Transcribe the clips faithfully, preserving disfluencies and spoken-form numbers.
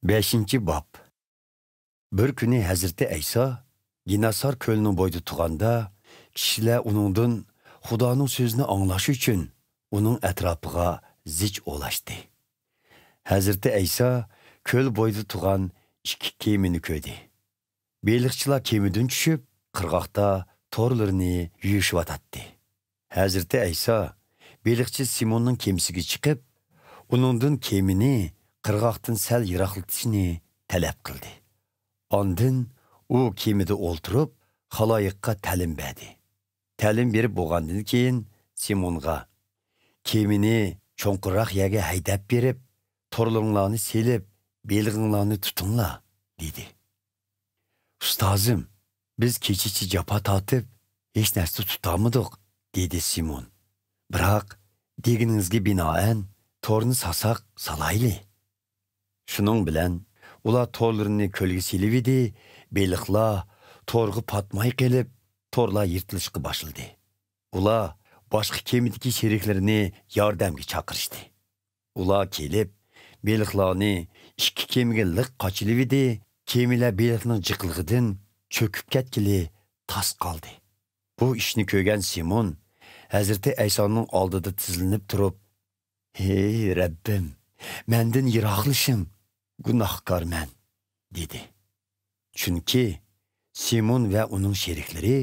بەشىنچى باب. بىر كۈنى ھەزرىتى ئەيسا گېناسار كۆلىنىڭ بويىدا تۇرغاندا، كىشىلەر ئۇنىڭدىن خۇدانىڭ سۆزىنى ئاڭلاش ئۈچۈن ئۇنىڭ ئەتراپىغا زىچ ئولاشتى. ھەزرىتى ئەيسا كۆل بويىدا تۇرغان ئىككى كېمىنى كۆردى. بېلىقچىلار كېمىدىن چۈشۈپ، قىرغاقتا تورلىرىنى يۇيۇشۇۋاتاتتى. ھەزرىتى ئەيسا بېلىقچى سىموننىڭ كېمىسىگە چىقىپ، ئۇنىڭدىن كېمىنى قىرغاقتىن سەل يىراقلىتىشنى تەلەپ قىلدى. ئاندىن ئۇ كېمىدە ئولتۇرۇپ، خالايىققا تەلىم بەردى. تەلىم بېرىپ بولغاندىن كېيىن، سىمونغا، «كېمىنى چوڭقۇرراق يەرگە ھەيدەپ بېرىپ، تورلىرىڭلارنى سېلىپ، بېلىغىڭلارنى تۇتۇڭلار» دېدى. «ئۇستازىم، بىز كېچىچە جاپا تارتىپ، ھېچ نەرسە تۇتالمىدۇق» دېدى سىمون. «بىراق، دېگىنىڭىزگە بىنائەن، تورنى سالساق سالايلى.» شۇنىڭ بىلەن ئۇلار تورلىرىنى كۆلگە سېلىۋىدى، بېلىقلار تورغا پاتماي قېلىپ، تورلار يىرتىلىشقا باشلىدى. ئۇلار باشقا كېمىدىكى شېرىكلىرىنى ياردەمگە چاقىرىشتى. ئۇلار كېلىپ، بېلىقلارنى ئىككى كېمىگە لىق قاچىلىۋىدى، كېمىلەر بېلىقنىڭ جىقلىقىدىن چۆكۈپ كەتكىلى تاس قالدى. بۇ ئىشنى كۆرگەن سىمون ھەزرىتى ئەيسانىڭ ئالدىدا تىزلىنىپ تۇرۇپ، «ھەي رەببىم، مەندىن يىراقلىشىڭ، گۇناھكارمەن» دېدى. چۈنكى سىمون ۋە ئۇنىڭ شېرىكلىرى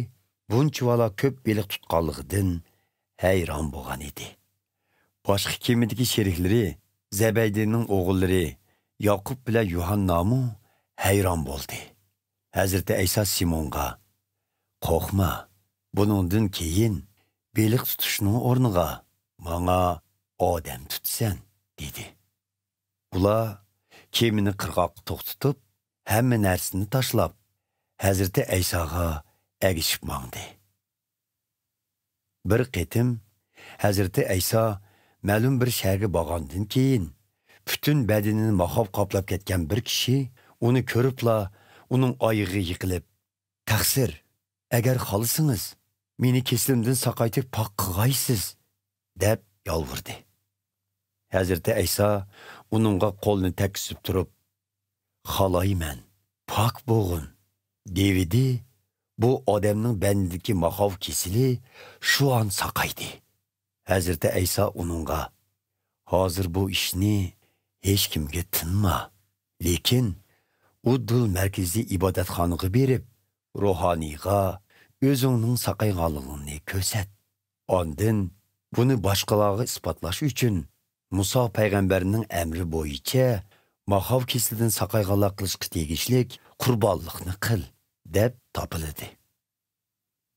بۇنچىۋالا كۆپ بېلىق تۇتقانلىقىدىن ھەيران بولغان ئىدى. باشقا كېمىدىكى شېرىكلىرى، زەبەيدىنىڭ ئوغۇللىرى ياقۇپ بىلەن يۇھاننامۇ ھەيران بولدى. ھەزرىتى ئەيسا سىمونغا، «قورقما، بۇنىڭدىن كېيىن بېلىق تۇتۇشنىڭ ئورنىغا ماڭا ئادەم تۇتىسەن» دېدى. ئۇلار كېمىنى قىرغاققا توختىتىپ، ھەممە نەرسىنى تاشلاپ، ھەزرىتى ئەيساغا ئەگىشىپ ماڭدى. بىر قېتىم ھەزرىتى ئەيسا مەلۇم بىر شەھەرگە بارغاندىن كېيىن، پۈتۈن بەدىنىنى ماخاۋ قاپلاپ كەتكەن بىر كىشى ئۇنى كۆرۈپلا، ئۇنىڭ ئايىغىغا يىقىلىپ، «تەقسىر، ئەگەر خالىسىڭىز، مېنى كېسىلىمدىن ساقايتىپ پاك قىلغايسىز» دەپ يالۋۇردى. ھەزرىتى ئەيسا ئۇنىڭغا قولىنى تەگكۈزۈپ تۇرۇپ، «خالايمەن، پاك بولغىن» دېۋىدى. بۇ ئادەمنىڭ بەدىنىدىكى ماخاۋ كېسىلى شۇ ئان ساقايدى. ھەزرىتى ئەيسا ئۇنىڭغا، «ھازىر بۇ ئىشنى ھېچكىمگە تىنما، لېكىن ئۇددۇل مەركىزىي ئىبادەتخانىغا بېرىپ، روھانىيغا ئۆزۈڭنىڭ ساقايغانلىقىڭنى كۆرسەت. ئاندىن بۇنى باشقىلارغا ئىسپاتلاش ئۈچۈن، مۇسا پەيغەمبەرنىڭ ئەمرى بويىچە ماخاۋ كېسىلىدىن ساقايغانلار قىلىشقا تېگىشلىك قۇربانلىقنى قىل» دەپ تاپىلىدى.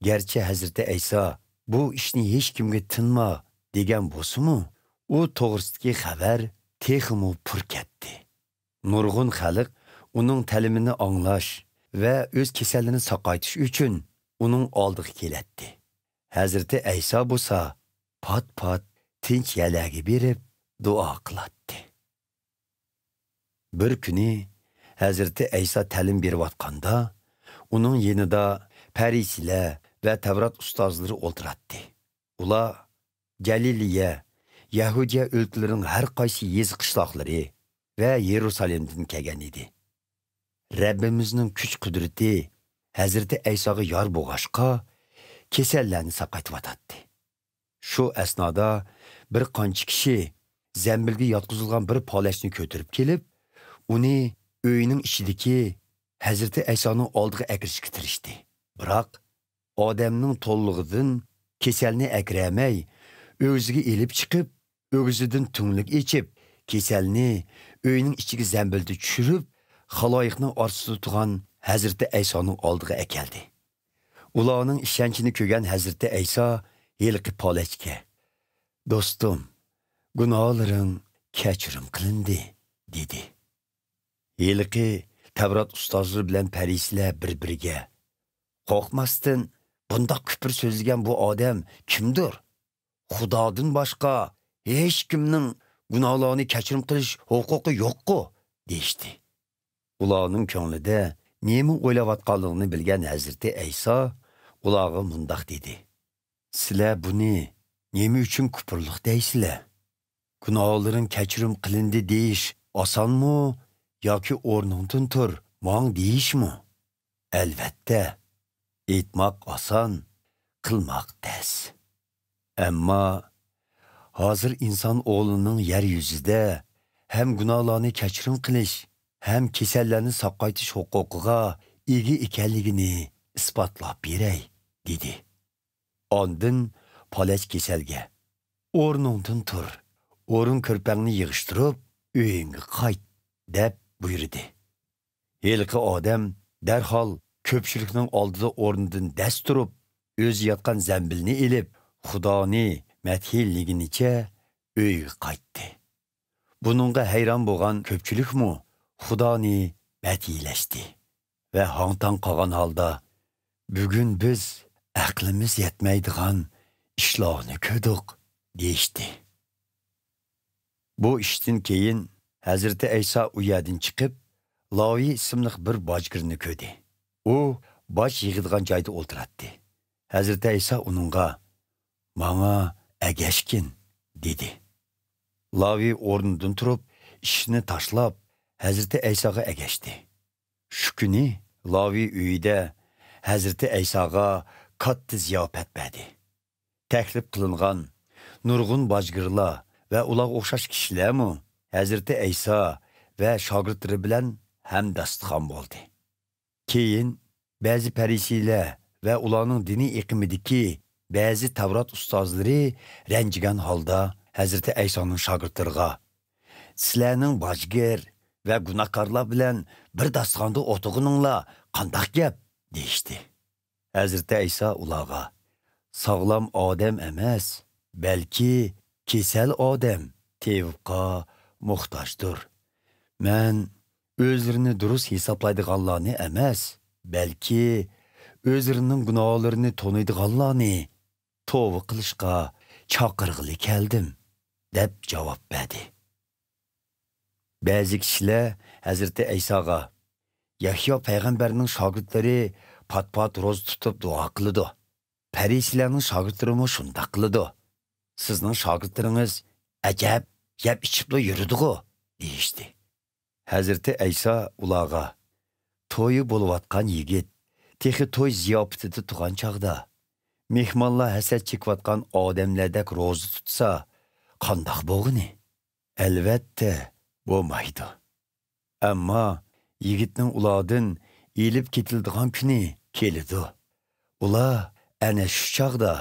گەرچە ھەزرىتى ئەيسا «بۇ ئىشنى ھېچكىمگە تىنما» دېگەن بولسىمۇ، ئۇ توغرىسىدىكى خەۋەر تېخىمۇ پۇر كەتتى. نۇرغۇن خەلق ئۇنىڭ تەلىمىنى ئاڭلاش ۋە ئۆز كېسەللىرىنى ساقايتىش ئۈچۈن ئۇنىڭ ئالدىغا كېلەتتى. ھەزرىتى ئەيسا بولسا پات-پات تىنچ يەرلەرگە بېرىپ دۇئا قىلاتتى. بىر كۈنى ھەزرىتى ئەيسا تەلىم بېرىۋاتقاندا، ئۇنىڭ يېنىدا پەرىسىيلەر ۋە تەۋرات ئۇستازلىرى ئولتۇراتتى. ئۇلار گەلىلىيە، يەھۇدىيە ئۆلكىلىرىنىڭ ھەر قايسى يېزا قىشلاقلىرى ۋە يېرۇسالېمدىن كەلگەن ئىدى. رەببىمىزنىڭ كۈچ-قۇدرىتى ھەزرىتى ئەيساغا يار بولغاچقا، كېسەللەرنى ساقايتىۋاتاتتى. شۇ ئەسنادا بىر قانچە كىشى زەمبىلگە ياتقۇزۇلغان بىر پالەچنى كۆتۈرۈپ كېلىپ، ئۇنى ئۆيىنىڭ ئىچىدىكى ھەزرىتى ئەيسانىڭ ئالدىغا ئەكىرىشكە تىرىشتى. بىراق، ئادەمنىڭ تولىلىقىدىن كېسەلنى ئەكىرەلمەي، ئۆگزىگە ئېلىپ چىقىپ، ئۆگزىدىن تۈڭلۈك ئېچىپ، كېسەلنى ئۆينىڭ ئىچىگە زەمبىلدە چۈشۈرۈپ، خالايىقنىڭ ئارىسىدا تۇرغان ھەزرىتى ئەيسانىڭ ئالدىغا ئەكەلدى. ئۇلارنىڭ ئىشەنچىنى كۆرگەن ھەزرىتى ئەيسا ھېلىقى پالەچكە، «دوستۇم، گۇناھلىرىڭ كەچۈرۈم قىلىندى» دېدى. ھېلىقى تەۋرات ئۇستازلىرى بىلەن پەرىسىيلەر بىر-بىرىگە، «قورقماستىن، بۇنداق كۈپۈر سۆزلىگەن بۇ ئادەم كىمدۇر؟ خۇدادىن باشقا ھېچكىمنىڭ گۇناھلارنى كەچۈرۈم قىلىش ھوقۇقى يوققۇ؟» دېيىشتى. ئۇلارنىڭ كۆڭلىدە نېمە ئويلاۋاتقانلىقىنى بىلگەن ھەزرىتى ئەيسا ئۇلارغا مۇنداق دېدى: «سىلەر بۇنى نېمە ئۈچۈن كۇپۇرلۇق دەيسىلەر؟ گۇناھلىرىڭ كەچۈرۈم قىلىندى دېيىش ئاسانمۇ ياكى ئورنۇڭدىن تۇر، ماڭ دېيىشمۇ؟ ئەلۋەتتە، ئېيتماق ئاسان، قىلماق تەس. ئەمما ھازىر ئىنسان ئوغلىنىڭ يەر يۈزىدە ھەم گۇناھلارنى كەچۈرۈم قىلىش، ھەم كېسەللەرنى ساقايتىش ھوقۇقىغا ئىگە ئىكەنلىكىنى ئىسپاتلاپ بېرەي، دېدى. ئاندىن پالەچ كېسەلگە، ئورنۇڭدىن تۇر، ئورۇن كۆرپەڭنى يىغىشتۇرۇپ، ئۆيۈڭگە قايت، دەپ بۇيرۇدى. ھېلىقى ئادەم دەرھال كۆپچىلىكنىڭ ئالدىدا ئورنىدىن دەس تۇرۇپ، ئۆزى ياتقان زەمبىلنى ئېلىپ، خۇدانى مەدھىيلىگىنىچە ئۆيىگە قايتتى. بۇنىڭغا ھەيران بولغان كۆپچىلىكمۇ خۇدانى مەدھىيلەشتى ۋە ھاڭ-تاڭ قالغان ھالدا، «بۈگۈن بىز ئەقلىمىز يەتمەيدىغان ئىشلارنى كۆردۇق» دېيىشتى. بۇ ئىشتىن كېيىن ھەزرىتى ئەيسا ئۇ يەردىن چىقىپ، لاۋى ئىسىملىق بىر باجگىرنى كۆردى. ئۇ باج يىغىدىغان جايدا ئولتۇراتتى. ھەزرىتى ئەيسا ئۇنىڭغا، «ماڭا ئەگەشكىن» دېدى. لاۋى ئورنىدىن تۇرۇپ، ئىشىنى تاشلاپ، ھەزرىتى ئەيساغا ئەگەشتى. شۇ كۈنى لاۋى ئۆيىدە ھەزرىتى ئەيساغا كاتتا زىياپەت بەردى. تەكلىپ قىلىنغان نۇرغۇن باجگىرلار ۋە ئۇلارغا ئوخشاش كىشىلەرمۇ ھەزرىتى ئەيسا ۋە شاگىرتلىرى بىلەن ھەمداستىخان بولدى. كېيىن بەزى پەرىسىيلەر ۋە ئۇلارنىڭ دىنىي ئېقىمىدىكى بەزى تەۋرات ئۇستازلىرى رەنجىگەن ھالدا ھەزرىتى ئەيسانىڭ شاگىرتلىرىغا، «سىلەرنىڭ باجگىر ۋە گۇناھكارلار بىلەن بىر داستىخاندا ئولتۇرغىنىڭلار قانداق گەپ؟» دېيىشتى. ھەزرىتى ئەيسا ئۇلارغا، «ساغلام ئادەم ئەمەس، بەلكى كېسەل ئادەم تېۋىپقا موھتاجدۇر. مەن ئۆزلىرىنى دۇرۇس ھېسابلايدىغانلارنى ئەمەس، بەلكى ئۆزلىرىنىڭ گۇناھلىرىنى تونۇيدىغانلارنى توۋا قىلىشقا چاقىرغىلى كەلدىم» دەپ جاۋاب بەردى. بەزى كىشىلەر ھەزرىتى ئەيساغا، «يەھيا پەيغەمبەرنىڭ شاگىرتلىرى پات-پات روزا تۇتۇپ دۇئا قىلىدۇ. پەرىسىيلەرنىڭ شاگىرتلىرىمۇ شۇنداق قىلىدۇ. سىزنىڭ شاگىرتلىرىڭىز ئەجەب يەپ ئىچىپلا يۈرىدىغۇ» دېيىشتى. ھەزرىتى ئەيسا ئۇلارغا، «تويى بولۇۋاتقان يىگىت تېخى توي زىياپىتىدە تۇرغان چاغدا، مېھمانلار ھەسرەت چېكىۋاتقان ئادەملەردەك روزا تۇتسا، قانداق بولغىنى؟ ئەلۋەتتە، بولمايدۇ. ئەمما يىگىتنىڭ ئۇلاردىن ئېلىپ كېتىلىدىغان كۈنى كېلىدۇ. ئۇلار ئەنە شۇ چاغدا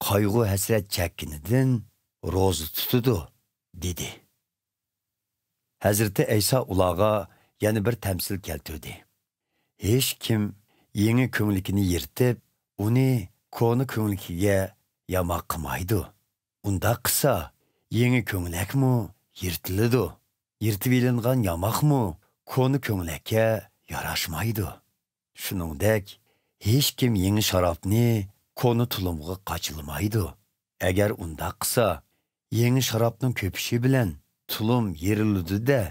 قايغۇ-ھەسرەت چەككىنىدىن روزا تۇتىدۇ» دېدى. ھەزرىتى ئەيسا ئۇلارغا يەنە بىر تەمسىل كەلتۈردى. ھېچكىم يېڭى كۆڭلىكىنى يىرتىپ، ئۇنى كونا كۆڭلىكىگە ياماق قىلمايدۇ. ئۇنداق قىلسا، يېڭى كۆڭلەكمۇ يىرتىلىدۇ. يىرتىۋېلىنغان ياماقمۇ كونا كۆڭلەككە ياراشمايدۇ. شۇنىڭدەك، ھېچكىم يېڭى شارابنى كونا تۇلۇمغا قاچىلىمايدۇ. ئەگەر ئۇنداق قىلسا، يېڭى شارابنىڭ كۆپۈشى بىلەن تۇلۇم يېرىلىدۇ-دە،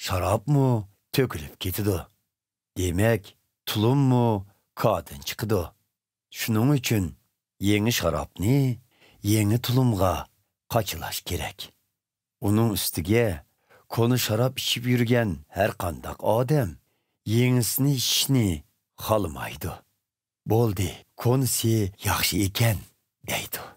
شارابمۇ تۆكۈلۈپ كېتىدۇ. دېمەك، تۇلۇممۇ كاردىن چىقىدۇ. شۇنىڭ ئۈچۈن يېڭى شارابنى يېڭى تۇلۇمغا قاچىلاش كېرەك. ئۇنىڭ ئۈستىگە، كونا شاراب ئىچىپ يۈرگەن ھەر قانداق ئادەم يېڭىسىنى ئىچىشنى خالىمايدۇ. «بولدى، كونىسى ياخشى ئىكەن» دەيدۇ.